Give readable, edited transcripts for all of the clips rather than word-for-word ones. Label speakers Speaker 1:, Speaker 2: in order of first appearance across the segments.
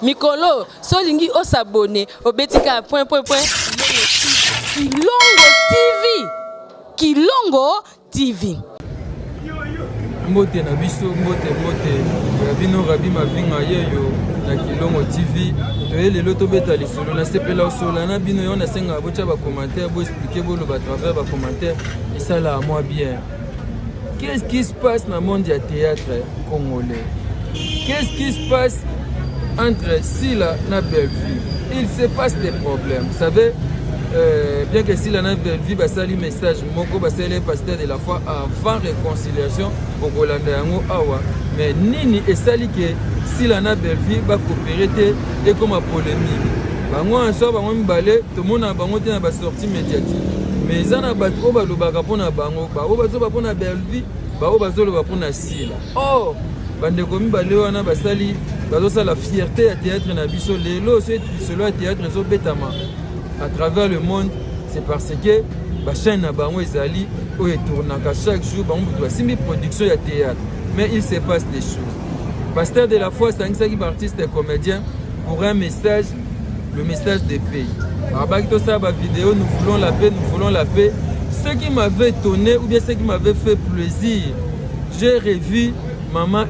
Speaker 1: Mikolo so olingi o s'abonner obeti kaka point point point Kilongo TV Kilongo TV.
Speaker 2: Mbote na biso, mbote mbote ya bino Rabi Mavinga yeyo na Kilongo TV. Toye lelo tobeta lisolo, nasepela osola na bino yo, nasengaka botya ba commentaire, bo expliquer, boloba à travers ba commentaire, esalaka mwa bien. Qu'est-ce qui se passe dans le monde du théâtre congolais? Qu'est-ce qui se passe entre Sila et Bellevue? Il se passe des problèmes. Vous savez, bien que Sila na Bellevue basali message moko, basali pasteur de la foi avant réconciliation bokolanda yango awa, mais nini esali ke Sila na Bellevue bakopere te, ekoma polémique? Bango en bango mibale tomona bango te na basortie médiatique, mais eza na bato oyo balobaka mpona bango, baoyo bazoloba mpona Bellevue, baoyo bazoloba mpona Sila. Or bandeko mibale wana basali, bazosala fierté ya théâtre na biso. Lelo so lisolo ya théâtre ezobetama à travers le monde, c'est parce que bachaîne na bango ezali oyo etournaka chaque jour. Bango moto basimbi production ya théâtre, mais il se passe des choses. Pasteur de la foi asangisaki baartiste et comédien pour un message, le message de paix. Abaki tosala bavideo, nous voulons la paix, nous voulons la paix. Ce qui m'avait étonné ou bien ce qui m'avait fait plaisir, j'ai revu mama,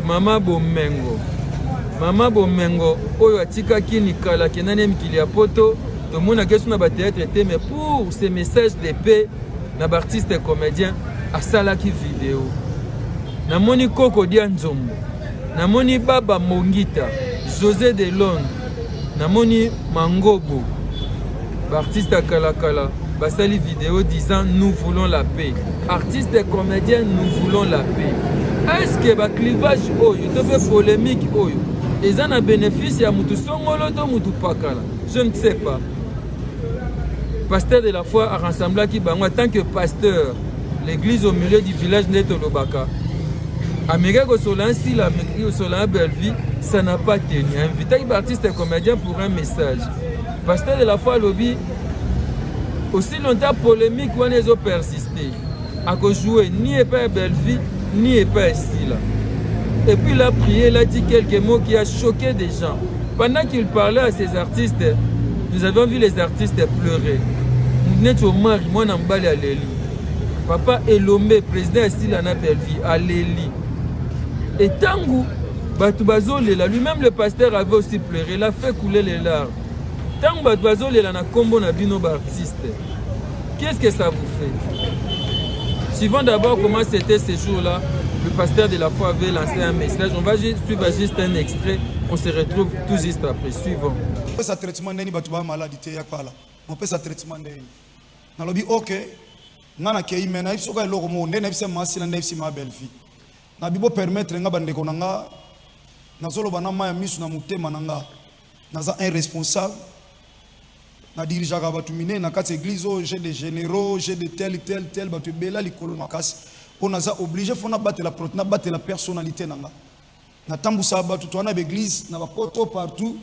Speaker 2: mama Bomengo, mama Bomengo oyo atikaki nikala, akendani mikili ya poto, tomonaki so na bathéâtre te, mais pour ce message de paix na baartiste et comédien asalaki video. Namoni Koko Dia Nzombo, namoni Baba Mongita, José de Londres, namoni Mangobo, baartiste ya kalakala basali video disant: "Nous voulons la paix, artistes et comédiens, nous voulons la paix." Est-ce que baclivage oyo to mpe polémique oyo eza na bénéfice ya mutu songolo to mutu pakala? Je ne sais pas. Pasteur de la foi arassemblaki bango en tant que pasteur, l'église au milieu du village nde tolobaka. Amekaki kosola Nsila, amekaki kosola Bellevue, ça n'a pas tenu. Invitaki baartiste et comédien pour un message. Pasteur de la foi alobi aussi longtemps polémique wana ezopersiste, akojoue ni epai ya Bellevue ni epai ya Sila. Et puis il a prié, il a dit quelques mots qui a choqué des gens. Pendant qu'il parlait à ces artistes, nous avons vu les artistes pleurer, neti Omari mwana mobali aleli, papa Elombe, président ya Sila na Bellevue, aleli. Etangu bato bazolela, lui-même le pasteur avait aussi pleuré, il a fait couler les larmes. Ntango bato bazolela na nkombo na bino baartiste, qu'est-ce que ça vous fait? Suivons d'abord comment c'était ce jour-là. Le pasteur de la foi avait lancé un message. On va juste suivre juste un extrait, on se retrouve tout juste après. Suivons.
Speaker 3: Opesa traitement ndeni bato baa maladi te ya kala, mopesa traitement ndeni. Nalobi ok, nga nakei, me nayebi soki eloko moko nde nayebisi masila, nde nayebisi ma Bellevue, nabi bopermettre nga, bandeko na nga, nazoloba na mai ya miso na motema na nga. Naza un responsable, nadirigeaka bato minene na kati ya église oyo. J'ai des généraux, j'ai de tel tel tel, bato ebele likolo makasi mpo naza obligé, faut nabatela, nabatela personnalité na nga. Natambusaka bato to wana baeglise na bapoto partout.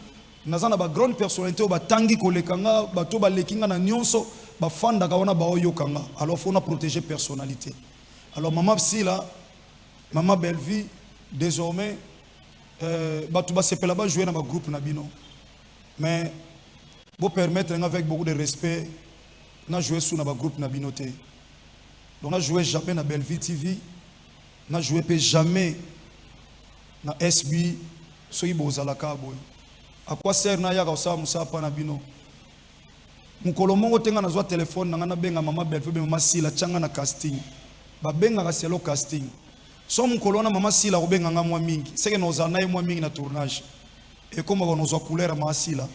Speaker 3: Naza na bagrande personnalité oyo batangi koleka nga, bato oyo baleki nga na nyonso bafandaka wana, baoyoka nga. Alors faut na protéger personnalité. Alors mama Sila, mama Bellevue, désormais bato basepela bajoue na bagroupe na bino, mais bopermettre nga avec beaucoup de respect na jouer su na bagroupe na bino te. Donc na jouer jamais na Bellevue TV, na jouer mpe jamais na SB. Soki bozalaka boye, à quoi sert nayaka kosala mosala mpa na bino? Mokolo moko te nga nazwa telefone na nga, nabenga mama Bellevue be mama Sila, tianga na casting. Babengaka selo casting. So mokolo wana mama Sila akobenga nga mwa mingi, seke nozala na ye mwa mingi na tournage, ekomaka nozwa couleur ya mama Sila.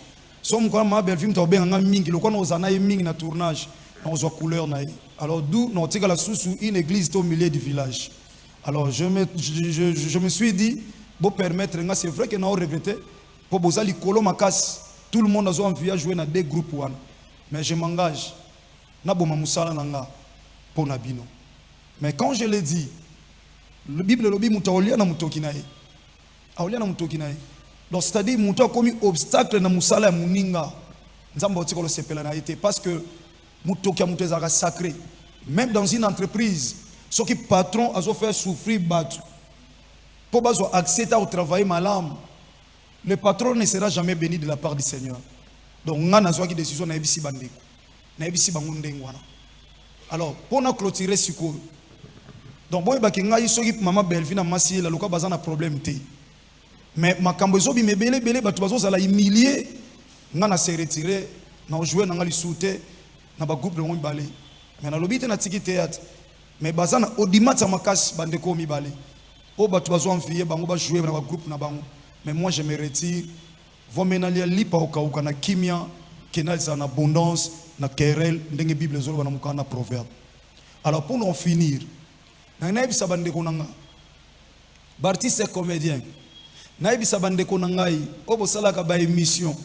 Speaker 3: So mokolo wana mama Bellevue moto akobenga nga mingi, lokola nozala na ye mingi na tournage, nakozwa couleur na ye. Alors d'où nakotikala susu une église au milieu du village. Alors je me suis dit bopermettre nga, c'est vrai que nao regretter mpo boza likolo makasi, tout le monde azo envie ya jouer na deux groupes wana, mais je m'engage naboma mosala na nga mpo na bino. Mais quand je l'ai dit, le Bible elobi moto akolia na motoki na ye, akolia na motoki na ye. Donc c'est-à-dire moto akomi obstacle na mosala ya moninga, Nzambe akotika kosepela na ye te, parce que motoki ya moto ezalaka sacré. Même dans une entreprise, soki patron azofaire souffrir bato mpo bazwa accès ta kotravaille malamu. Le patron ne sera jamais béni de la part du Seigneur. Donc nga nazwaki décision, nayebisi bandeko, nayebisi bango ndenge wana. Alors mpona clôturer sikoyo, donc boyebaki ngai, soki mama Bellevie na masi yela loka baza na problème te, mais makambo ezobima ebele ebele, bato bazozala humilie. Nga na se retire na jouer na nga lisusu te na bagroupe yango mibale. Mais nalobi te natiki théâtre, mais baza na audimat ya makasi. Bandeko mibale oyo, bato bazwa envie bango bajoue na bagroupe na bango, mais moi je me retire. Vome nalia lipa okauka na kimia, ke nazala na abondance na querelle, ndenge Bible ezoloba na mokanda na Proverbe. Alors pour en finir, nayebisa bandeko na nga baartiste comédien, nayebisa bandeko na ngai oyo bosalaka baémission,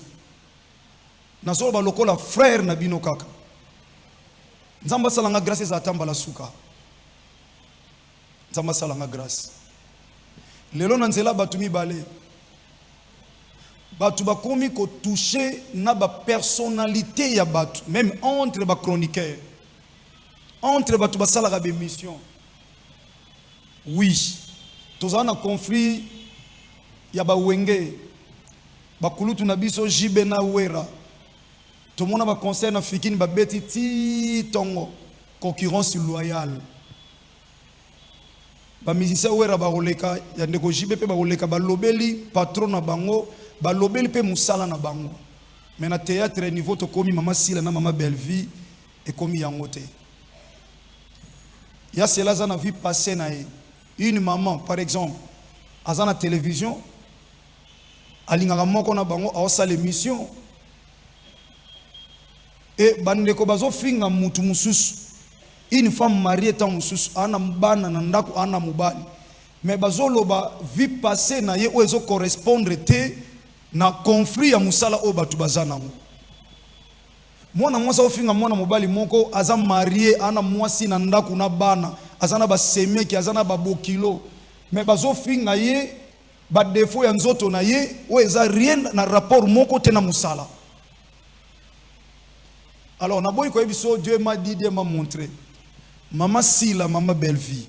Speaker 3: nazoloba lokola frère na bino kaka. Nzambe asalanga grâce, ezala ta mbala suka. Nzambe asalanga grâce lelo na nzela. Bato mibale, bato bakomi kotouche na bapersonnalité ya bato, même entre bachroniqueur, entre bato basalaka bémission. Oui, tozala na conflit ya bawenge, bakulutu na biso Jibe na Wera. Tomona baconcert na Fikini, babeti ti ntongo, concurrence loyale. Bamusicien Wera bakoleka, ya ndeko Jibe mpe bakoleka, balobeli patron na bango, balobeli mpe mosala na bango. Mais na théâtre, niveau tokomi, mama Sila na mama Bellevie, ekomi yango te. Ya sela aza na vie passée na ye. Une maman par exemple aza na télévision, alingaka moko na bango, aosala émission e bandeko bazofinga mutu mosusu. Une femme mariée, ntango mosusu aa na bana na ndako, aa na mobali, mais bazoloba vie passée na ye oyo ezocorrespondre te na conflit ya mosala oyo bato baza nango. Mwana mwasi aofinga mwana mobali moko aza marié, ana mwasi na ndako na bana, aza na basemeki, aza na babokilo, mais bazofinga ye badéfaut ya nzoto na ye oyo eza rien na rapport moko te na mosala. Alors naboyi koyebi so Dieu m'a dit, Dieu m'a montré. Mama Sila, mama Bellevie,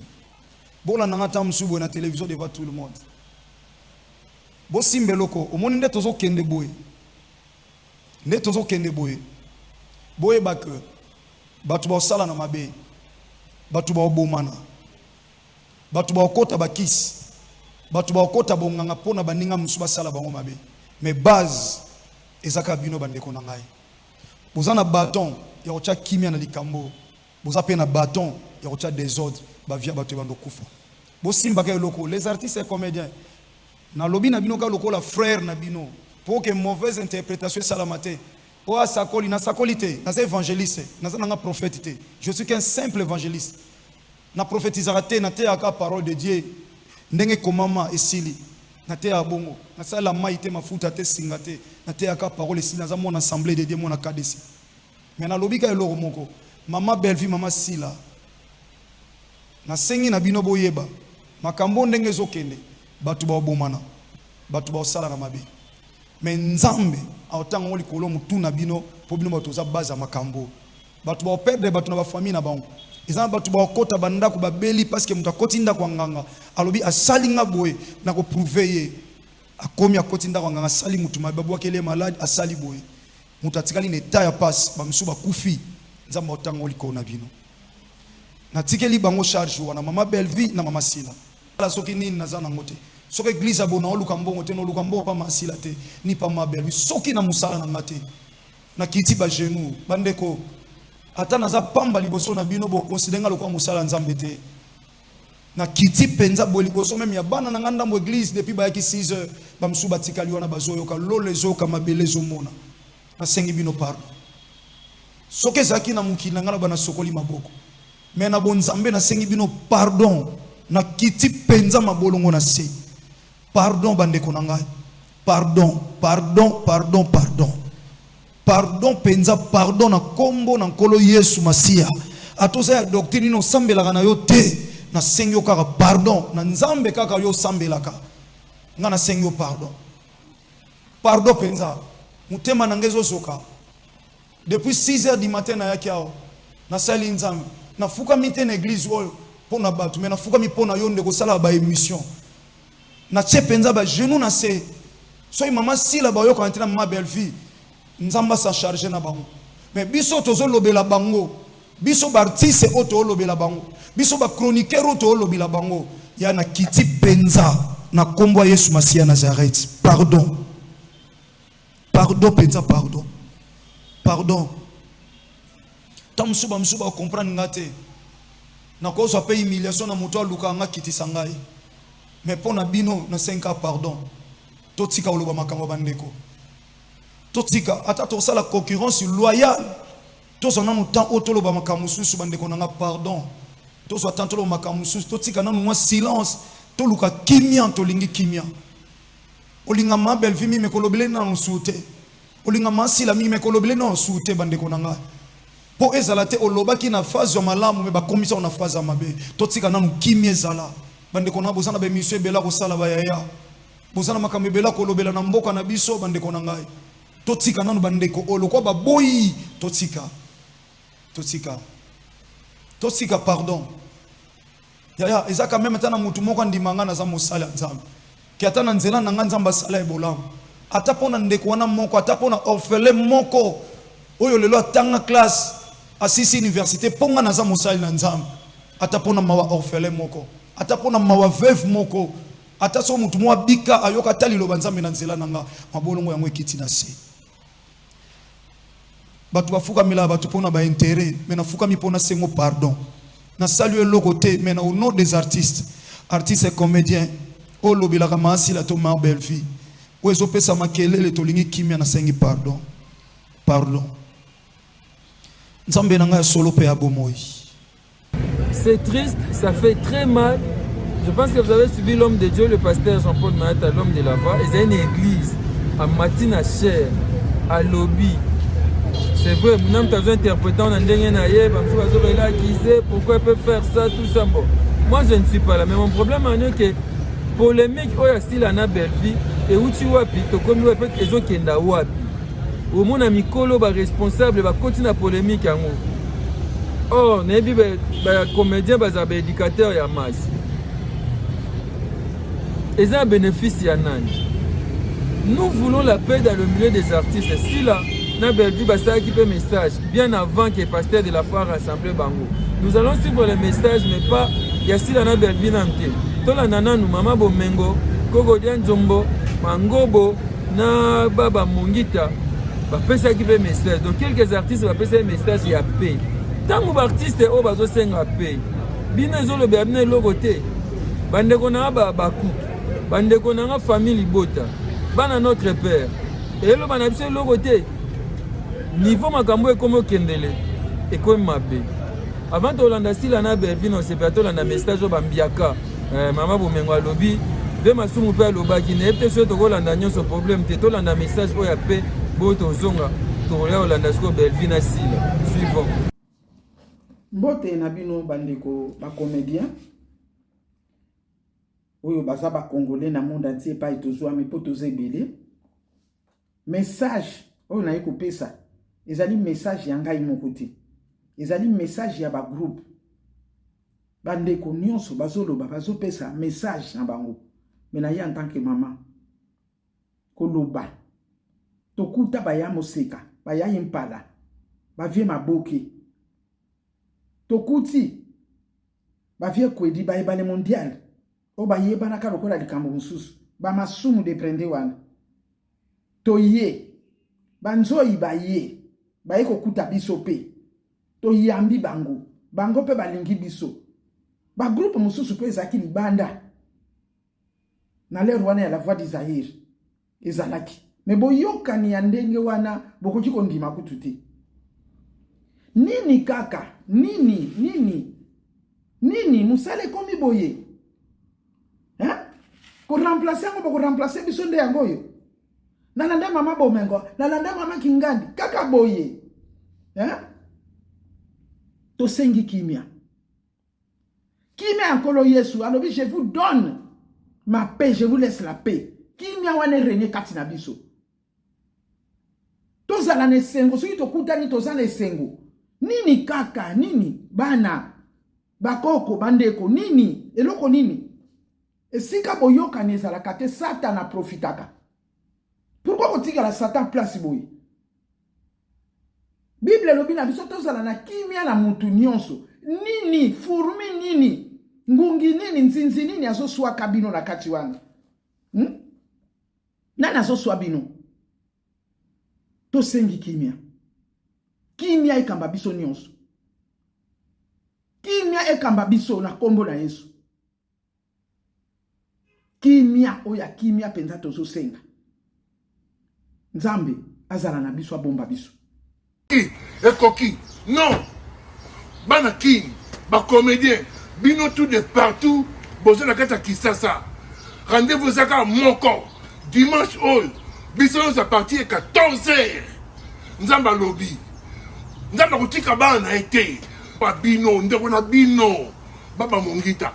Speaker 3: bolanda nga. Ntango mosusu boye na télévision devant tout le monde, bosimba eloko. Omoni nde tozokende boye, nde tozokende boye, boyeba ke bato baosala na mabe, bato baobomana, bato baokota bakisi, bato baokota bonganga mpo na baninga mosusu basala bango mabe. Mais base eza kaka bino, bandeko na ngai. Boza na bâton ya kotya kimia na likambo, boza mpe na bâton ya kotya désordre, bavia bato ebanda okufa. Bosimbaka eloko, les artistes et comédiens. Nalobi na bino kaka lokola frère na bino, mpo ke mauvaise interprétation esalama te. Oyo asakoli, nasakoli te, naza évangéliste, naza nanga prophète te. Je suis qu'un simple évangéliste. Naprophétisaka te, nateyaka parole de Dieu ndenge ekomama, esili. Nateyaka bongo, nasalela mai te, mafuta te, singa te, nateyaka parole, esili. Naza mwana Assemblée de Dieu, mwana KDC. Mais nalobi ka eloko moko: mama Bellevie, mama Sila, nasengi na bino boyeba makambo ndenge ezokende. Bato baobomana, bato baosala na mabe, mais Nzambe aotanga ngo likolo motu na bino, mpo bino bato oza base ya makambo. Bato baoperdre bato na bafamille na bango. Eza na bato baokɔta bandako babeli, parce que moto akɔti ndako ya nganga, alobi asali nga boye, na koprouver ye. Akomi, akɔti ndako ya nganga, asali motu mabe, babwakeli ye malade, asali boye, moto atikali na état ya pasi, bamisusu bakufi. Nzambe aotanga ngo likolo na bino. Natikeli bango charge wana, mama Bellevie na mama Sila. Soki nini naza nango te, soki église abona oluka mbongo te, noluka mbongo pa masila te, ni pa ma Bellevie. Soki na mosala na nga te, nakiti bagenou. Bandeko, ata naza pamba liboso na bino, boconsidérer nga lokola mosala ya Nzambe te. Nakiti mpenza boye liboso même ya bana na nga, ndambo église depuis bayaki 6 heures, bamosusu batikali wana, bazoyoka lolo, ezoyoka mabele, ezomona. Nasengi bino pardon. Soki ezalaki na mokili na ngai, na banasokoli maboko, mais na bonzambe nasengi bino pardon. Nakiti mpenza mabolongo na se. Pardon, bandeko na ngai, pardon, pardon, pardon, pardon, pardon mpenza, pardon na nkombo na Nkolo Yesu Masiya. Ata oza ya doctrine nini, osambelaka na yo te, nasengi yo kaka pardon na Nzambe kaka yo osambelaka. Ngai nasengi yo pardon, pardon mpenza. Motema na ngai ezozoka. Depuis 6 heures du matin nayaki awa, nasali Nzambe. Nafukami te na église oyo mpo na bato, mais nafukami mpo na yo ndeko osalaka baémission. Natie mpenza bagenou na se. Soki mama Sila bayokana te na mama Bellevue, Nzambe a charger na bango. Mais biso tozolobela bango, biso ba artiste oyo tozolobela bango, biso ba chroniqueur oyo tozolobela bango, ya na kiti penza na kombo ya Yesu Masiya Nazareth. Pardon. Pardon penza pardon. Pardon. Tango mosusu ba mosusu ba comprendre nga te. Nakozwa pe humiliation na moto aluka nga kitisa ngai. Mais mpo na bino nasengi kaka pardon. Totika koloba makambo ya bandeko. Totika ata tosala concurrence loyale. Tozwa nanu temps oyo toloba makambo mosusu bandeko na nga pardon. Tozwa temps toloba makambo mosusu, totika nanu mwa silence, toluka kimia, tolingi kimia. Olinga ma Bellevue mingi mais kolobele nanu su te. Olinga ma Sila mingi mais kolobele nanu su te bandeko na nga. Po ezala te olobaki na phase ya malamu mais bakomisa yo na phase ya mabe. Totika nanu kimia ezala. Bandeko na nga boza na ba emission ebele ya kosala ba yaya. Boza na makambo ebele ya kolobela na mboka na biso bandeko na ngai. Totika nanu bandeko oyo lokola baboyi totika. Totika. Totika pardon. Yaya eza quand même ata na mutu moko andima nga naza mosali ya Nzambe. Ke ata na nzela na nga Nzambe asala ye bolamu. Ata pona ndeko wana moko, ata pona orphelin moko oyo lelo atanga classe, asisi universite po nga naza mosali na Nzambe. Ata pona mawa orphelin moko, ata pona mawa veuve moko, ata soki mutu moko abika ayoka ata liloba Nzambe na nzela na nga, mabolongo yango ekiti na se. Bato bafukamelaka bato pona ba interet, mais nafukami pona sengo pardon. Nasali yo eloko te, mais na au nom des artistes, artistes et comediens, oyo olobelaka ma Sila to ma Bellevue, oyo ezopesa makelele, tolingi kimia, nasengi pardon. Pardon. Nzambe na ngai ya solo pe ya bomoi.
Speaker 2: C'est triste, ça fait très mal. Je pense que vous avez suivi l'homme de Dieu, le pasteur Jean-Paul Mayata, l'homme de la voix. Ils ont une église à Matina Cher, à Lobby. C'est vrai, mon âme t'a interprétant na ndenge na ye, ba misusu bazo bela accuser, pourquoi il peut faire ça, tout ça. Bon, moi je ne suis pas là, mais mon problème en est que polémique oyo asila na Bellevue euti wapi, tokomi wapi, ezokenda wapi. Omona mikolo ba responsable bakoti na polemique yango. Or nayebi ba comédien bazala ba éducateur ya masse. Eza bénéfice ya nani? Nous voulons la paix dans le milieu des artistes. Sila na Bellevue basalaki pe message bien avant que pasteur de la foi rassemble bango. Nous allons suivre le message mais pas ya Sila na Bellevue nanu te. Tolanda nanu mama Bomengo, Koko Dia Nzombo, Mangobo na baba Mongita bapesaki mpe message. Donc quelques artistes bapesaki message ya paix. Ntango baartiste oyo bazosenga paix, bino ezolobela bino eloko te. Bandeko na nga ba Habacuc, bandeko na nga famille libota, bana notre père, eloba na biso eloko te. Niveau makambo ekomi okendele ekomi mabe. Avant tolanda Sila na Bellevue na osepela tolanda message oyo bambiaka eh, mama Bomengo alobi ve masumu mpe alobaki nayebi te soki tokolanda nyonso problème te tolanda message oyo ya pe boyo tozonga tokoya kolanda sikoyo Bellevue na Sila suivant.
Speaker 4: Mbote na bino bandeko ba comedien oyo baza ba congolais na monde entier epai tozwami mpo toza ebele. Message oyo naye kopesa ezali message ya ngai moko te, ezali message ya ba groupe. Bandeko nyonso bazoloba, bazopesa message na bango, me naye en tant que mama koloba tokuta baya moseka baya impala bavie maboke tokuti bavie kwedi baebale mondial oyo bayebanaka lokola likambo mosusu bamasumu de prende wana toye banzoi baye baye kokuta biso mpe toyambi bango bango mpe balingi biso bagroupe mosusu mpe ezalaki libanda na lere wana ya la voix du Zaïre ezalaki me boyokani ya ndenge wana bokoki kondima kutu te nini kaka nini nini nini mosala ekomi boye hein? koremplace yango bokoremplace biso nde yango oyo nalanda mama bomengo nalanda mama kingandi kaka boye hein? Tosengi kimia kimia ya nkolo yesu alobi je vous donne ma paix je vous laisse la paix kimia wana erenie kati na biso tozala na esengo soki tokutani toza na esengo nini kaka nini bana bakoko bandeko nini eloko nini esika boyokani ezalaka te satana aprofitaka. Bokotikala Satan place boye. Bible elobi na biso tozala na kimia na mutu nyonso. Nini fourmi nini ngungi nini nzinzi nini azoswaka bino na kati wana hmm? Nani azoswa bino? Tosengi kimia, kimia ekamba biso nyonso, kimia ekamba biso na nkombo na Yesu. Kimia oyo ya kimia mpenza tozosenga Nzambe azala na biso, abomba biso.
Speaker 5: Ekoki non bana kin ba comédien bino tout de partout boza na kati ya Kinshasa rendez-vous eza kaka moko dimanche oyo biso nyonso à partir ya 14 heures Nzambe alobi Nzambe akotika bana na ye te ba bino ndeko na bino baba mongita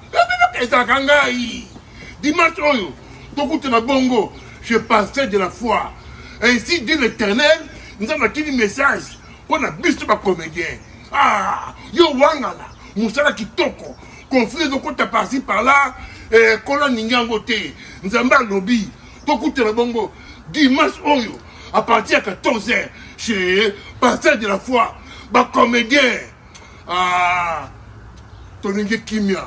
Speaker 5: ezalaka ngai dimanche oyo tokutana bongo je pasteur de la foi ainsi dit l'éternel nzambe atindi message mpo na biso bacomédien ah, yo wangana mosala kitoko conflit ezokota parci par là eh, kola ningi yango te nzambe alobi tokutana bongo dimanche oyo à partir ya 14 heures chez pasteur de la foi bacomédien Ah, tolingi kimia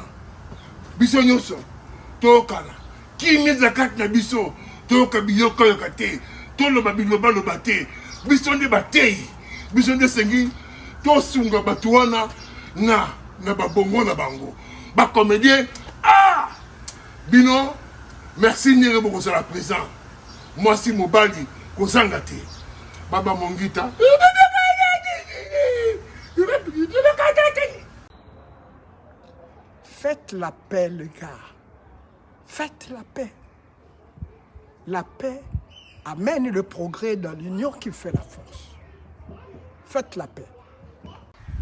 Speaker 5: biso nyonso toyokana kimia eza kati na biso toyoka biyokayoka te toloba bilobaloba te biso nde bateyi biso nde esengi tosunga bato wana na na babongo na bango bacomédien ah bino merci ndenge bokozala présent mwasi mobali kozanga te baba mongita
Speaker 6: Faites la paix, les gars. Faites la paix. La paix amène le progrès dans l'union qui fait la force. Faites la paix.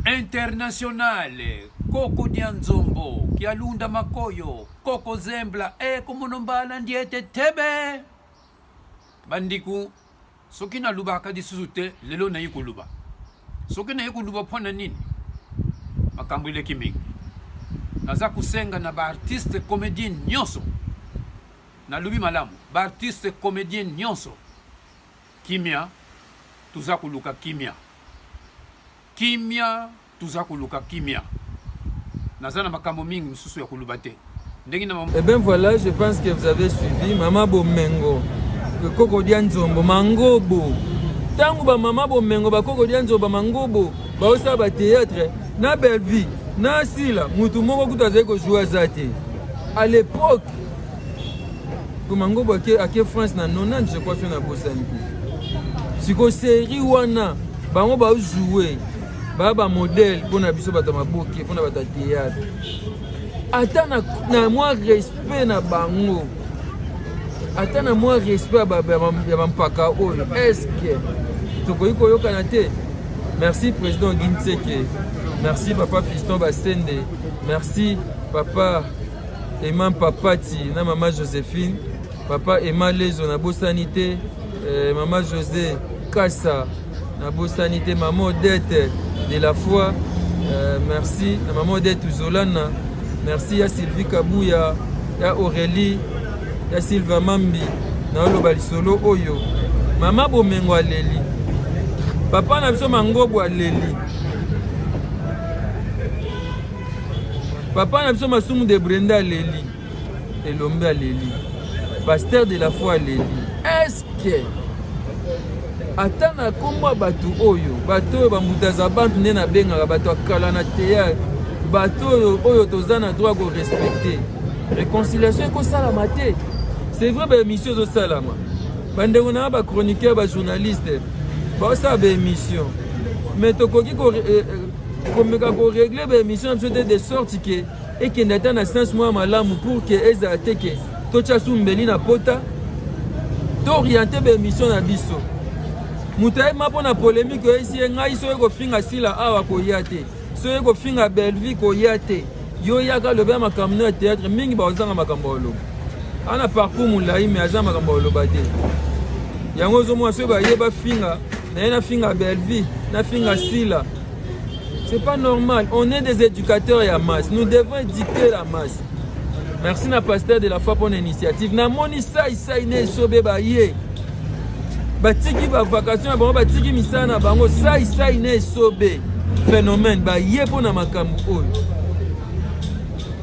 Speaker 7: Internationale, Koko Dianzombo, Kialunda Makoyo, Koko Zembla, e Komonombala Ndiete Tebe. Bandiku, soki nalubaka lisusu te, lelo nayi koluba. Soki nayi koluba mpo na nini? Makambo eleki mingi. Naza kosenga na ba artiste comédien nyonso, nalobi malamu, ba artiste comédien nyonso, kimia, toza koluka kimia. Kimia toza koluka kimia naza na makambo mingi mosusu ya koloba te ndenge na
Speaker 2: Eh ben voilà, je pense que vous avez suivi Mama Bomengo, Koko dia Nzombo, Mangobo. Tango ba mama Bomengo, ba Koko dia Nzombo, Mangobo, ba osala ba théâtre na Bellevue, na Sila, mutu moko kutu azali ko jouer aza te. À l'époque, ko Mangobo ake ake France na 90 je crois so na bosani. Siko série wana bango ba jouer ba ba modèle pona biso bato ya maboke pona bato ya théâtre ata na, na mwa respect na bango ata na mwa respect ya bampaka oyo estce tokoki koyokana te merci président ginseke merci papa fiston basende merci papa Emma Papati na mama Josephine papa Emma Lezo nabosani te eh, mama José Kasa nabosani te mama Odette de la foi eh, merci na mama Odette Zolana merci ya Sylvie Kabuya ya Aurélie ya Sylvain Mambi naoloba lisolo oyo mama Bomengo aleli papa na biso Mangobo aleli Papa na biso Masumu de Brenda aleli, Elombe aleli, Pasteur de la foi aleli. Est-ce que ata na nkombo ya bato oyo bato oyo bambuta za bantu nde nabengaka bato ya kala na théâtre bato oyo oyo toza na droit korespecte réconciliation ekosalama te c'est vrai baémission ezosalama bandeko na bachroniqueur bajournaliste baosala baémission mais tokoki eh, eh, komeka koregle baémission na biso te de sorte ke ekende ata na sens moko ya malamu pour ke ezala te ke totya su mbeli na pota tooriente baémission na biso moto ayeba mpo na polemike oyesi ye ngai soki kofinga sila awa koya te soki kofinga bellevue koya te yo yaka lobela makambo no ya théâtre mingi bakozanga makambo ya koloba ana parcours molai me aza makambo ya koloba te yango ozomona soki baye bafinga naye nafinga bellevue nafinga sila c'est pas normal on est des éducateurs ya masse nous devons éduquer la masse merci na pasteur de la foi mpona initiative namoni saisai na esobe baye Batiki ba vacation na bango, batiki misala na bango, sai sai na esobe phénomène baye mpo na makambo oyo.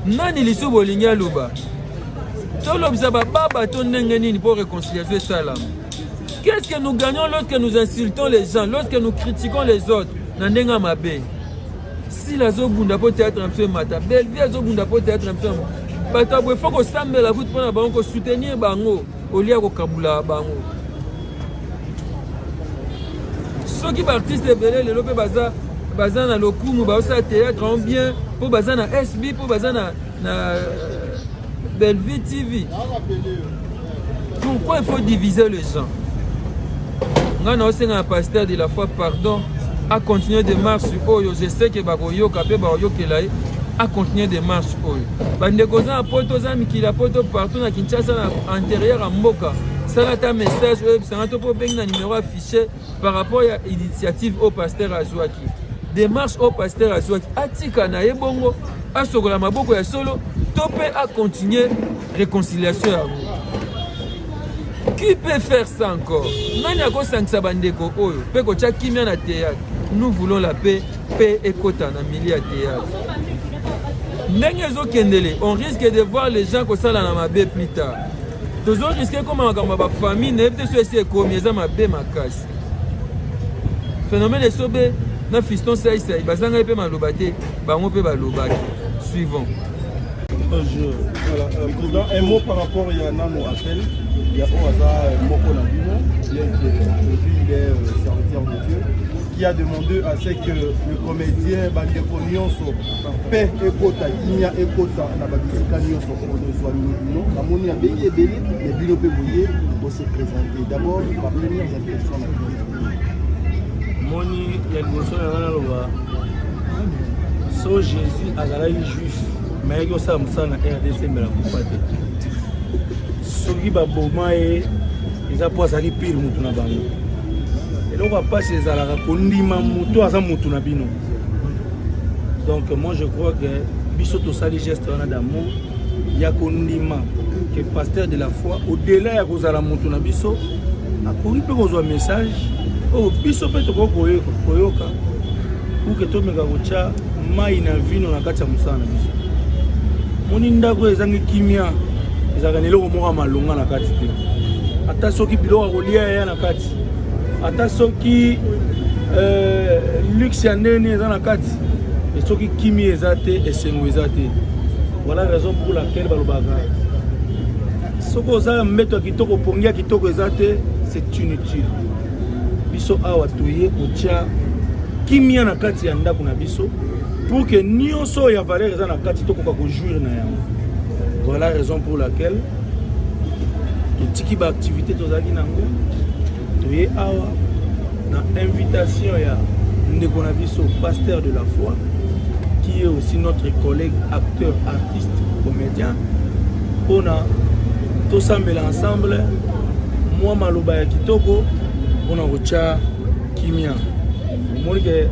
Speaker 2: Nani lisusu bolingi aloba? Tolobisa bababa to ndenge nini mpo réconciliation esalama? Qu'est-ce que nous gagnons lorsque nous insultons les gens, lorsque nous critiquons les autres na ndenge ya mabe? Sila azobunda mpo théâtre na biso emata, Bellevue azobunda mpo théâtre na biso. Bato ya boye fo kosambela kutu mpo na bango, kosoutenir bango olia kokabula bango. Soki baartiste ebele lelo mpe baza baza na lokumu, baosala théâtre en bien mpo baza na SB, mpo baza na, na Bellevue TV. Pourquoi il faut diviser les gens? Nga na osenga na pasteur de la foi pardon, a continuer démarche oyo. Je sais que bakoyoka mpe bakoyokela ye, a continuer démarche oyo. Bandeko oza na poto, oza na mikili ya poto, partout na Kinshasa, na intérieur ya mboka, sala ata message oyebisanga to mpo obengi na numéro affiché par rapport ya initiative oyo pasteur azwaki, démarche oyo pasteur azwaki. Atika na ye bongo, asokola maboko ya solo to mpe acontinue réconciliation yango. Qui peut faire ça encore? Nani akosangisa bandeko oyo mpe kotya kimia na théâtre? Nous voulons la paix, mpe ekota na milieu ya théâtre. Ndenge ezokendele, on risque de voir les gens kosala na mabe plus tard. Tozoriske koma makambo ya bafamille, nayebi te so esi ekomi, eza mabe makasi. Phénomène esobe na fiston saisai bazangai mpe maloba te, bango mpe balobaki. Suivant.
Speaker 8: Bonjour. Voilà, président, un mot par rapport à Nano Appel. Il y a Oaza Moko Nabino, bien qu'aujourd'hui il est serviteur de Dieu, qui a demandé à ce que le comédien Bandeko Nyonso, paix ekota, kimia ekota, na babisika nyonso oyo bino, namoni abengi ebele, mais bino mpe boye se présenter. D'abord, ma première impression na bino.
Speaker 9: Moni ya liboso na nga, naloba so Jésus azalaki juif, mais ayaki kosala mosala na RDC, mbela kufa te. Soki baboma ye, eza mpo azalaki pire motu na bango. Eloko ya mpasi ezalaka kondima moto aza motu na bino. Donc moi, je crois que biso tosali geste wana d'amour ya kondima que pasteur de la foi, au-delà ya kozala motu na biso, akoki mpe kozwa message oyo biso mpe tokoki koyoka pour que tomeka kotya mai na vino na kati ya mosala na biso. Moni, ndako oyo ezangi kimia ezalaka na eloko moko ya malonga na kati te. Ata soki biloko ya kolia eya na kati, ata soki luxe ya ndenge eza na kati, e soki kimia eza te, esengo eza te. Voilà raison pour laquelle balobaka, soki oza mbeto ya kitoko, pongi ya kitoko eza te, c'est inutile. Biso awa toye kotia kimia na kati ya ndako na biso pour que nyonso oyo ya valeur eza na kati tokoka kojouir na yango. Voilà raison pour laquelle totiki baactivité tozalaki nango, toye awa na invitation ya ndeko na biso pasteur de la foi, qui est aussi notre collègue acteur, artiste, comédien, mpona tosambela ensemble mwa maloba ya kitoko mpona kotya kimia. Omoni ke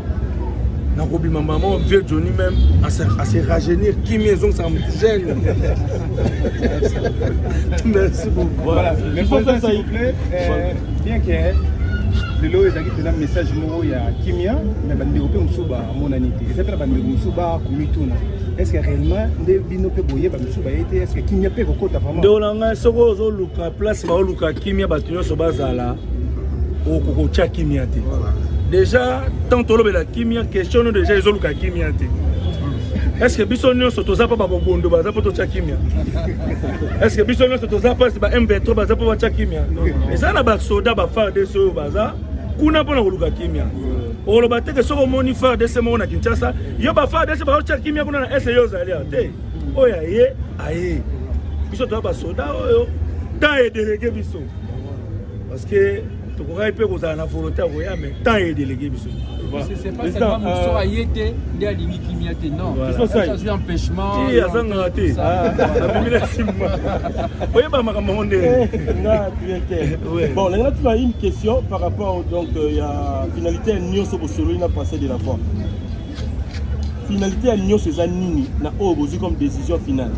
Speaker 9: nakobima mama vieux Johnny même ase rajeunir, kimia ezongisaka motu jeune. Merci beaucoup.
Speaker 8: Voilà. Mais président, s'il vous plaît, bien que lelo ezalaki mpenza message moko ya kimia, mais bandeko mpe mosusu bamonani te. Eza mpe na bandeko mosusu bakomituna: est ce que réellement nde bino mpe boyeba mosusu baye te, est ce que kimia mpe kokota vraiment?
Speaker 9: Ndeko na ngai, soki ozoluka place baoluka kimia, bato nyonso bazala, okoki kotya kimia te. Déjà tant tolobela kimia, question no déjà ezoluka kimia te. Est ce que biso nyonso toza mpo babobondo baza mpo totya kimia? Est ce que biso nyonso toza mpasi ba M23 baza mpo batya kimia? Eza na basoda ba FARDC oyo baza kuna mpona koluka kimia. Okoloba te ke soki omoni FARDC moko na Kinshasa, yo ba FARDC bakotya kimia kuna na ese, yo ozali awa te. Oyo aye aye, biso toza basoda oyo temps edelege biso, parce que tokokaki mpe kozala na volonté ya koya, mais temps edelege biso.
Speaker 2: C'est pas seulement moto aye te nde alingi kimia te, non, azwi empêchement.
Speaker 9: Ti azangaka te, abimi na nsima, oyeba makambo yango ndenge.
Speaker 8: Nga te. Bon, nga tuna une question par rapport donc ya finalité ya nyonso bosololi na pasteur de la foi. Finalité ya nyonso eza nini na oyo bozwi comme décision finale?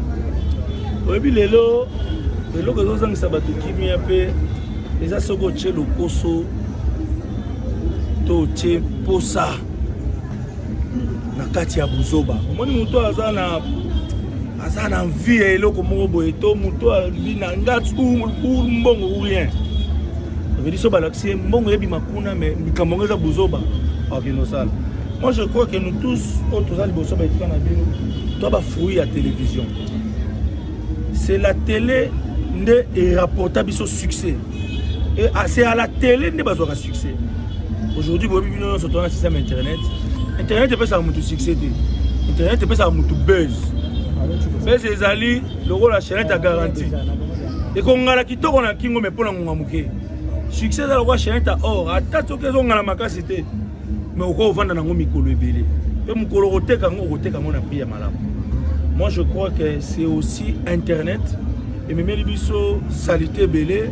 Speaker 9: Oyebi, lelo eloko ezozangisa bato kimia mpe Eza soki otie lokoso to otie posa na kati ya buzoba. Omoni moto aza na aza na envie ya eloko moko boye to moto alobi na nga ou mbongo ou rien. Ça veut dire so balakisi ye mbongo ebima kuna mais likambo yango eza buzoba akende osala. Moi je crois que nous tous oyo toza liboso ba etika na bino to ba fruits ya télévision. C'est la télé nde erapporta biso succès. Et ah, c'est à la télé nde bazwaka succès. Aujourd'hui boyebi bino nyonso toza na système internet. Internet epesaka moto succès te. Internet epesaka moto buzz. Buzz ezali lokola chaînette ya garantie. Ekongala kitoko na kingo mais mpo na ngonga moke. Succès eza lokola chaînette ya or ata soki ezongala makasi te. Mais okoki kovanda nango mikolo ebele mpe mokolo okoteka yango okoteka yango na prix ya malamu. Moi je crois que c'est aussi internet ememeli biso salite ebele.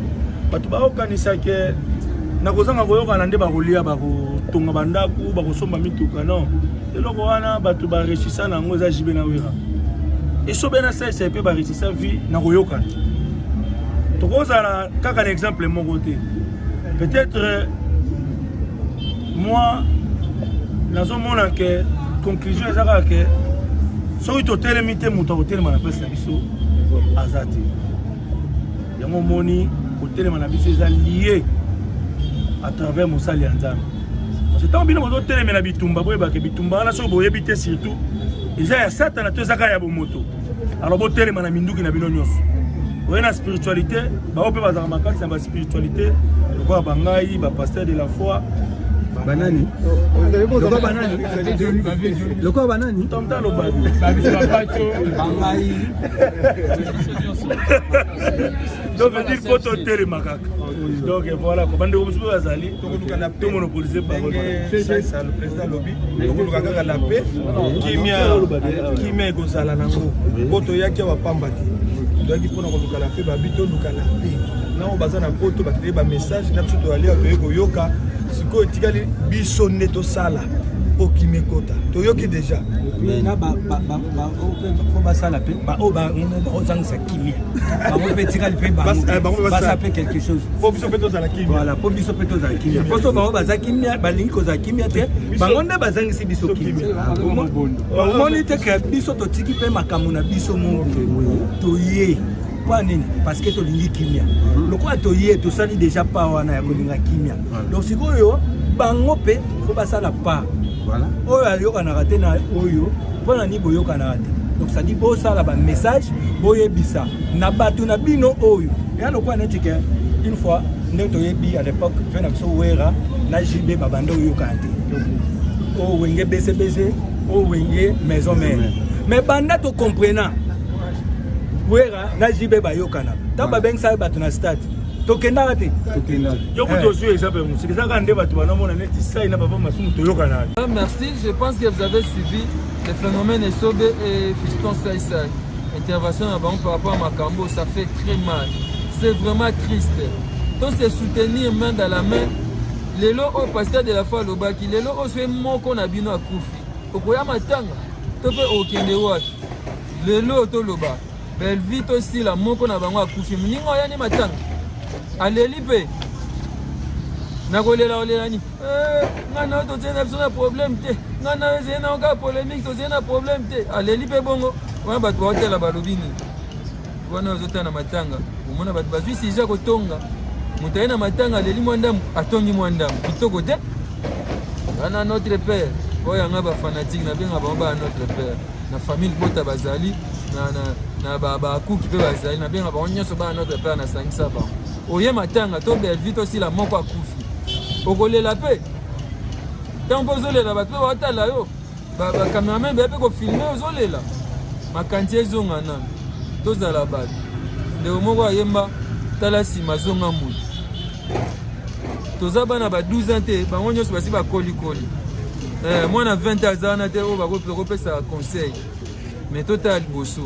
Speaker 9: Bato baokanisa ke na kozanga koyokana nde bakolia, bakotonga bandako, bakosomba mituka. Non, eloko wana bato baresisa na yango eza JB na Wera. Esobe na Saisai mpe baresisa vie na koyokana. Tokozala kaka na exemple moko te. Peut-être moi nazomona ke conclusion eza kaka ke soki totelemi te moto akotelema na place na biso aza te. Yango omoni kotelema na biso eza lié à travers mosali ya Nzambe. Parce que ntango bino bozotelemela bitumba, boyebake bitumba wana soki boyebi te surtout eza ya Satana to eza kaka ya bomoto. Alors botelema na minduki na bino nyonso. Oye na spiritualité, bao mpe bazalaka makasi na ba spiritualité lokola bangai ba pasteur de la foi.
Speaker 2: Banani? Lokola banani? Lokola banani?
Speaker 9: Tamta lobabi.
Speaker 2: Bangai.
Speaker 9: Donc veut dire faut totelema kaka. Donc voilà, ko bandeko mosusu bazali to monopoliser parole.
Speaker 8: Ça, le président lobi tokoluka kaka la paix, kimia, kimia ekozala nango po toyaki awa pamba te, toyaki mpona koluka la paix. Babi toluka la paix na oyo baza na poto, bateye ba message na biso, toyali awa toye koyoka. Sikoyo etikali biso nde tosala mpo kimia ekota. Toyoki déjà.
Speaker 2: Na fo basala mpe baoyo bakozangisa kimia, bango mpe etikali mpe bango basala mpe quelque chose
Speaker 8: mpo biso mpe tozala kimia.
Speaker 2: Voilà, mpo biso mpe tozala kimia. Mpo so bango baza kimia, balingi kozala kimia te, bango nde bazangisi biso kimia. Omoni te ke biso totiki mpe makambo na biso moko, toye mpo nini? Parce que tolingi kimia. Lokola toye, tosali déjà pa wana ya kolinga kimia. Donc sikoyo bango mpe fo basala pa oyo ayokanaka te na oyo mpo na nini boyokanaka te. Donc c'est-à-dire bosala ba message, boyebisa na bato na bino oyo ya lokola neti ke une fois nde toyebi à l'époque ve na biso Wera na JB babanda oyokana te, oyo Wenge BCBG, oyo Wenge Maison Mère. Mais banda tocomprena Wera na JB bayokana, ntango babengisaka bato na stade tokendaka te.
Speaker 9: Yo kutu ozwi exemple mosika, eza kaka nde bato banamona neti sai na papa Masumu toyokana.
Speaker 2: Merci, je pense que vous avez suivi le phénomène Esobe et Fiston Saisai. Intervention na bango par rapport à makambo, ça fait très mal. C'est vraiment triste. To se soutenir main dans la main. Lelo oyo pasteur de la foi alobaki, lelo oyo soki moko na bino akufi, okoya matanga to mpe okende wapi? Lelo toloba Bellevue tosila moko na bango akufi, moninga oyani matanga aleli mpe nakolela olela nini? Ngai na yo tozali na biso na problème te, ngai na yo ezali na kaka polémique, tozali na problème te. Aleli mpe bongo wana bato baotala balobi nini? Wana ozotala na matanga, omona bato bazwi sujet kotonga, moto aye na matanga aleli mwa ndambo, atongi mwa ndambo, kitoko te. Wana notre père oyo yanga bafanatique nabenga bango baa notre père na famille bota bazali na bakuki mpe bazali, nabenga bango nyonso baa notre père, nasangisa bango. Oye matanga to Bellevue tosila moko akufi, okolela mpe ntango mpe ozolela, bato mpe baotala yo, bacameraman baya mpe kofilme ozolela, makanti ezonga nano. Tozala bato, ndeko moko ayemba tala nsima zonga moto. Toza bana ba 12 ans te, bango nyonso basi bakolikoli. Mwana 20 ans aza wana te oyo bakopesa conseil. Mais totala liboso,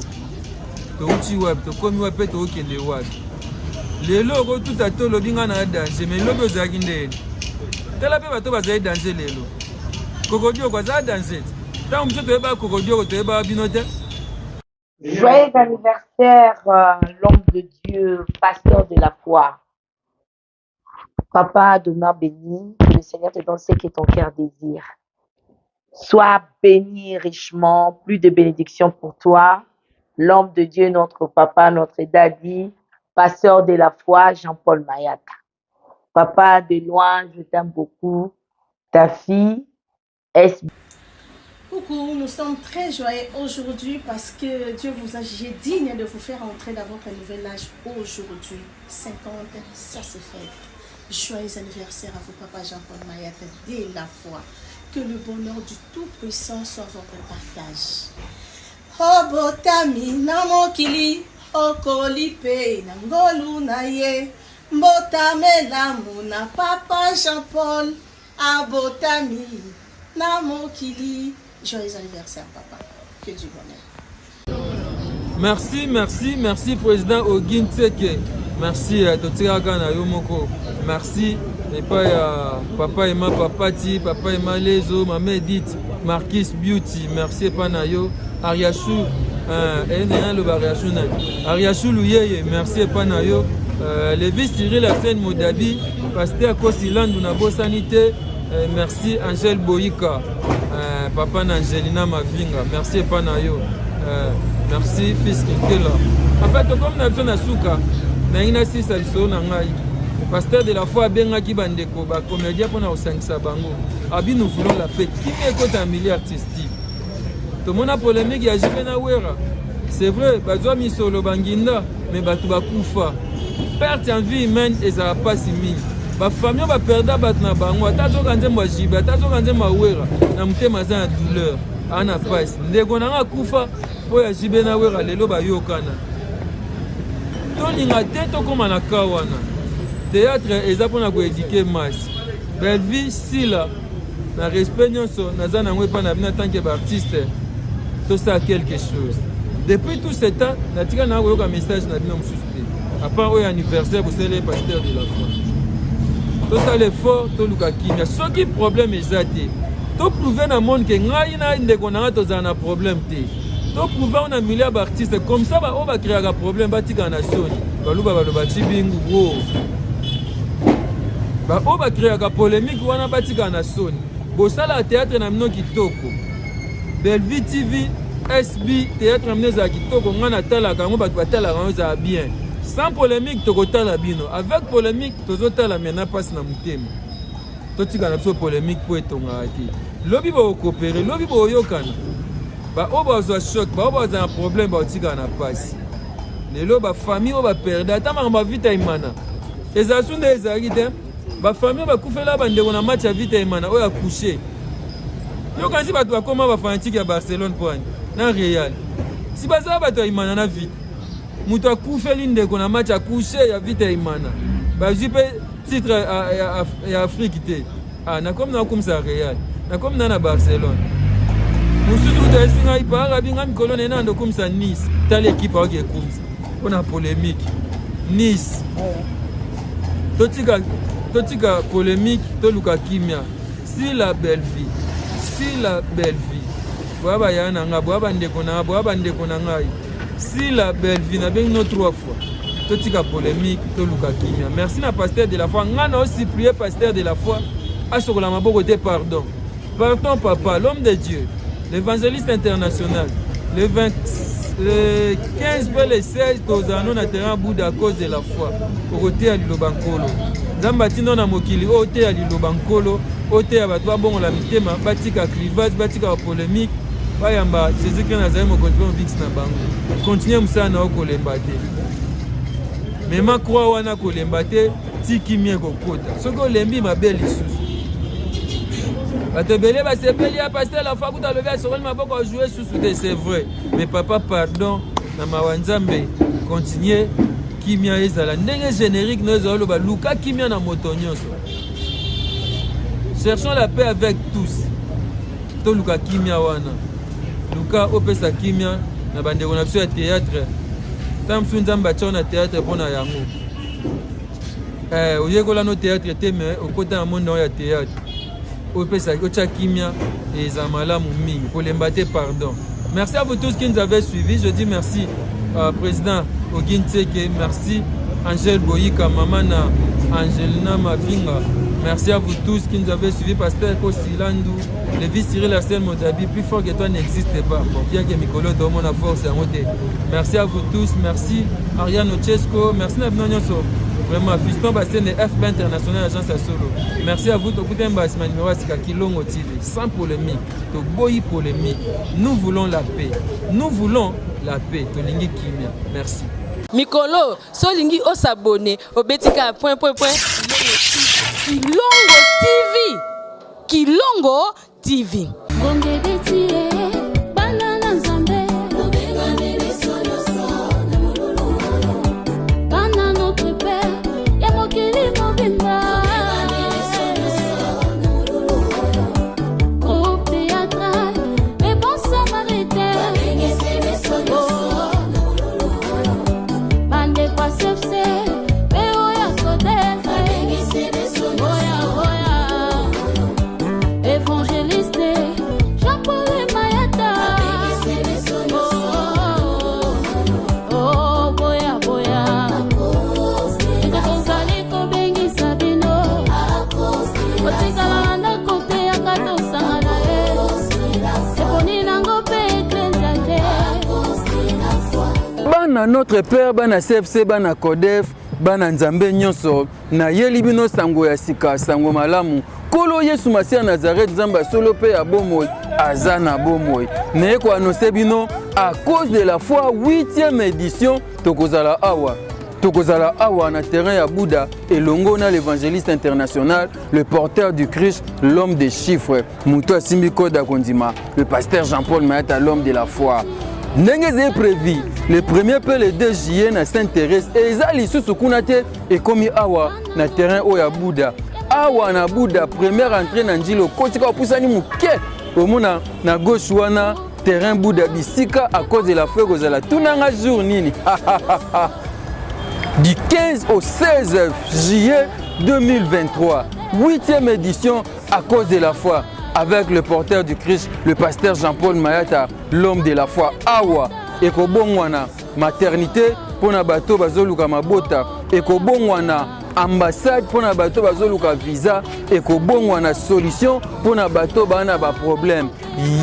Speaker 2: touti wapi, tokomi wapi mpe tokokende wapi. Lelo okotuta to olobi ngai na danger, mais lobi ozalaki ndeni. Tala mpe bato bazali danger lelo. Kokodioko aza danger. Ntango biso toyebaka Kokodioko, toyebaka bino te.
Speaker 1: Joyeux anniversaire, l'homme de Dieu, pasteur de la foi.
Speaker 10: Papa, demeure béni. Que le Seigneur te donne ce que ton cœur désire. Sois béni richement, plus de bénédictions pour toi. L'homme de Dieu, notre papa, notre daddy, pasteur de la foi, Jean-Paul Mayata. Papa, de loin, je t'aime beaucoup. Ta fille, S.
Speaker 11: Coucou, nous sommes très joyeux aujourd'hui parce que Dieu vous a jugé digne de vous faire entrer dans votre nouvel âge aujourd'hui. 50, ça c'est fait. Joyeux anniversaire à vous, Papa Jean-Paul Mayat, dès la foi. Que le bonheur du Tout-Puissant soit votre partage. Obotami na mokili, okoli pe na ngolu na ye. Mbotama elamu na Papa Jean-Paul, abotami na mokili. Joyeux anniversaire, papa. Que du bonheur.
Speaker 2: Merci, merci, merci président Ogin Tseke. Merci euh, totikaka na yo moko. Merci epai ya papa Emma Papati, papa Emma Lezo, mama Edith, Marquis Beauty. Merci epai na yo Ariachou euh, eh, naloba Ariachou nani? Ariachou Luyeye, merci epai na yo. Euh, Levis Cyril Arsène Modabi, pasteur Kosilandu nabosani te. Euh, merci Angèle Boyika. Euh, papa na Angelina Mavinga, merci epa na yo. Euh, merci fils Kinkela. En fait, tokomi na biso na suka, nalingi nasisa lisolo na ngai. Pasteur de la foi abengaki bandeko ba comédien mpo na kosangisa bango. Abi nous voulons la paix. Kimia ekota na milieu artistique. Tomona polémique ya JB na Wera. C'est vrai, bazwa misolo banginda, mais bato bakufa. Perte en vie humaine ezala pasi mingi. Bafamille baperda bato na bango, ata azoka nzembo ya JB, ata azoka nzembo ya Wera, na motema aza na douleur, aza na pasi. Ndeko na nga akufa mpo ya JB na Wera, lelo bayokana. Tolinga te tokóma na ka wana. Théâtre eza mpona koéduquer masse. Bellevue Sila na respect nyonso naza nango epai na bino en tant que baartiste, tosala quelque chose. Depuis tout ce temps natika na koyoka message na bino mosusu te, à part oyo anniversaire bosaleli pasteur de la foi. Tosala effort, toluka kimia. Soki problème eza te, toprouve na monde ke ngai na ndeko na ngai tozala na problème te. Toprouve yango na milieu ya baartiste, comme ça baoyo bakreaka problème batikala na soni. Baluba baloba cibingu wo baoyo bakreaka polémique wana batikala na soni. Bosala théâtre na bino kitoko. Bellevue TV, SB, théâtre na bino ezala kitoko. Ngai natalaka yango, bato batalaka yango, ezala bien. Sans polémique tokotala bino, avec polémique tozotala mena mpasi na motema. Totika na biso polémique mpo etongaka te. Lobi bokopere, lobi boyokana. Baoyo bazwa choc, baoyo bazwa na problème, baotikala na mpasi. Lelo bafamille oyo baperde ata makambo ya Vita Imana ezala su nde ezalaki te. Bafamille oyo bakufela bandeko na match ya Vita Imana oyo akushe, yokanisi bato bakoma bafanatike ya Barcelone mpo ani na Real, si bazala bato ya Imana na Vita. Moto akufeli ndeko na match akushe ya Vita Imana, bazwi mpe titre ya Afrique te. Ah, nakomi nakumisa Real, nakomi na na Barcelone. Mosusu kutu ayesi ngai paarabi ngai mikolo na ye nando okumisa Nice. Tala ekipe aoki ekumisa mpo na polémique. Nice, totika totika polémique, toluka kimia. Si la belle vie, si la belle vie, boya bayaya na ngai, boya bandeko na ngai, boya bandeko na ngai. Si la belle vie, nabengi no 3 fois. Totika polémique, toluka kimia. Merci na pasteur de la foi. Ngai na osuplie pasteur de la foi asokola maboko te, pardon. Pardon papa, l'homme de Dieu, l'évangéliste international. Le 20, le 15 mpe le 16 tozala no na terrain Bouddha à cause de la foi. Okoteya liloba nkolo. Nzambe atinda na mokili oyo oteya liloba nkolo, oteya bato babongola mitema, batika clivage, batika ba polémique, bayamba Jésus Christ azali mokonzi mpe mobikisi na bango. Continue mosala na yo, kolemba te. Mema croix wana, kolemba te, ti kimia ekokota. Soki olembi mabe lisusu. Bato ebele basepeli ya pasteur la foi kuta alobi asokoli maboko ajoue susu te, c'est vrai. Mais papa pardon, na mawa Nzambe, continue kimia ezala ndenge générique no ezala loba luka kimia na moto nyonso. Cherchons la paix avec tous. Toluka kimia wana. Luka opesa kimia na bandeko na biso ya théâtre. Ntango mosusu Nzambe atia na théâtre mpo na yango. Eh, oyekola no théâtre te, mais okota na monde ya théâtre. Opesa otya kimia eza malamu mingi. Kolemba te, pardon. Merci à vous tous qui nous avez suivis. Je dis merci euh, président Ogin Tseke, merci Angèle Boyika, maman na Angelina Mavinga. Merci à vous tous qui nous avez suivis. Pasteur Kosilandu, Lévi Cyril Arsène Modabi, plus fort que toi n'existe pas. Bon, bien que Mikolo Tomo na force à monter. Merci à vous tous. Merci Ariane Ochesco. Merci na bino nyonso. Vraiment, Fiston Bastien de FB International Agence à Solo. Merci à vous. Tokute Mbasima numéro Sika Kilongo TV. Sans polémique. Toboyi polémique. Nous voulons la paix. Nous voulons la paix. Tolingi Kimia. Merci.
Speaker 1: Mikolo, solingi o s'abonner, obeti ka point point point Kilongo TV. Kilongo TV.
Speaker 12: Ngonga ebeti ye, bana na Nzambe. Tobengami biso nyonso na molulu oyo. Bana notre Père ya mokili mobimba. Tobengami biso nyonso na molulu oyo. Groupe théâtral, les bons samaritains. Babengisi biso nyonso na molulu oyo. Bandeko ya CFC, pe oyo ya CODEF. Babengisi biso nyonso. Boya, boya. Évangéliste Jean-Paul Mayata. Babengisi biso nyonso. Oh, boya, boya. Ete tozali kobengisa bino. Otikala na ndako te, yaka tosangana ye. Eponi nango mpe eklezia te.
Speaker 2: Bana notre père, bana CFC, bana CODEF, bana Nzambe nyonso, nayeli bino sango ya sika, sango malamu. Nkolo Yesu Masiya ya Nazareth, Nzambe ya solo mpe ya bomoi, aza na bomoi. Naye koannonce bino à cause de la foi 8e édition, tokozala awa. Tokozala awa na terrain ya Bouddha elongo na l'évangéliste international, le porteur du Christ, l'homme des chiffres, moto asimbi code ya kondima, le pasteur Jean-Paul Mayata, l'homme de la foi. Ndenge ezali prévu le 1er mpe le 2 juillet na Sainte-Thérèse, eza lisusu kuna te, ekomi awa na terrain oyo ya Bouddha. Awa na Bouddha, première entrée na Njili, okoti kaka opusani moke, omona na gauche wana terrain Bouddha, bisika à cause de la foi ekozala. Tunanga jour nini? Du 15 au 16 juillet 2023, 8e édition à cause de la foi, avec le porteur du Christ, le pasteur Jean-Paul Mayata, l'homme de la foi. Awa ekobongwana maternité mpona bato bazoluka mabota, ekobongwana ambassade mpona bato bazoluka visa, ekobongwana solution mpona bato baa na baproblème.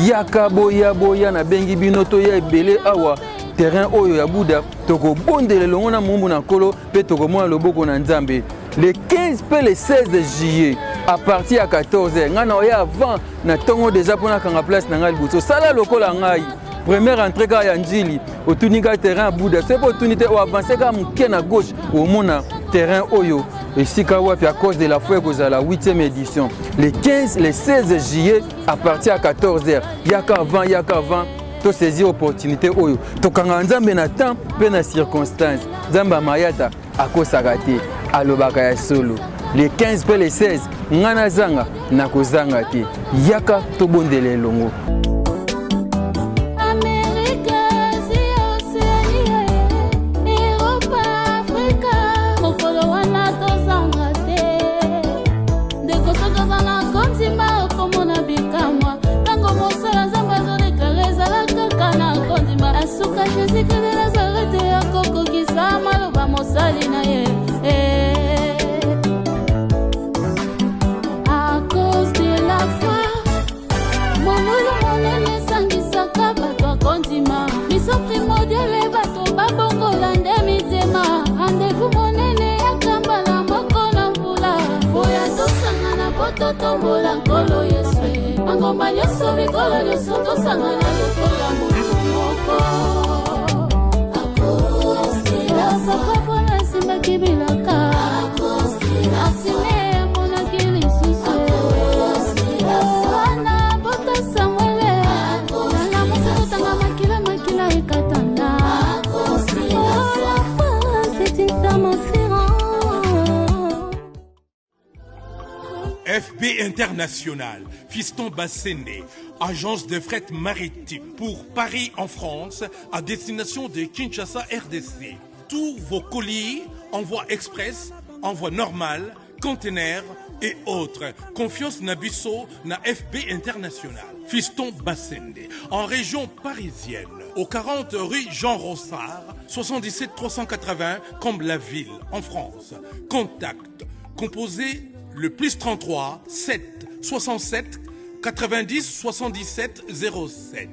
Speaker 2: Yaka, boya, boya, nabengi bino, toya ebele awa terrain oyo ya Buda, tokobondela elongo na mombu na Nkolo mpe tokomona loboko na Nzambe. Le 15 mpe le 16 juillet à partir ya 14h, ngai na oya avant na ntongo déjà mpo nakanga place na ngai liboso. Sala lokola ngai, première entrée kaka ya Njili, otuni kaka terrain ya Buda, soki mpe otuni te, oavance kaka moke na gauche, omona terrain oyo esika wapi à cause de la foi ekozala 8e édition, le 15 le 16 juillet à partir ya 14h. Yaka avant, yaka avant, tosaisir opportunité oyo. Tokanga Nzambe na temps mpe na circonstance. Nzambe ya Mayata akosaka te, alobaka ya solo. Le 15 mpe le 16, ngai nazanga nakozanga te, yaka tobondela elongo.
Speaker 12: Amerika, Asie, Océanie, Europa, Afrika, mokolo wana tozanga te. Ndeko, soki oza na kondima, okomona bikamwa. Ntango mosala Nzambe azodeklare, ezala kaka na kondima. Asuka Jésus Christ de Nazareth akokokisa maloba mosali na ye. Eh. À cause de la foi, molulu monene esangisaka bato akondima. Mission primordiale, bato babongola nde mitema. Rendez-vous monene ya mbala moko na mvula. Boya tosangana po totombola Nkolo Yesu. Mangomba nyonso, bikolo nyonso, tosangana lokola moto moko. Papa mpona asimbaki bilaka, asime amonaki lisusu. Wana bota Samuele alamusi kotanga makila, makila ekatana. Oh, la foi, c'est une flamme ferrante.
Speaker 13: FB International, Fiston Bassende, agence de fret maritime pour Paris en France à destination de Kinshasa RDC. Tous vos colis, envoi express, envoi normal, conteneurs et autres. Confiance na biso na FB International. Fiston Bassende, en région parisienne, au 40 rue Jean Rossard, 77 380 Comble la Ville, en France. Contact. Composez le plus 33 7 67 90 77 07.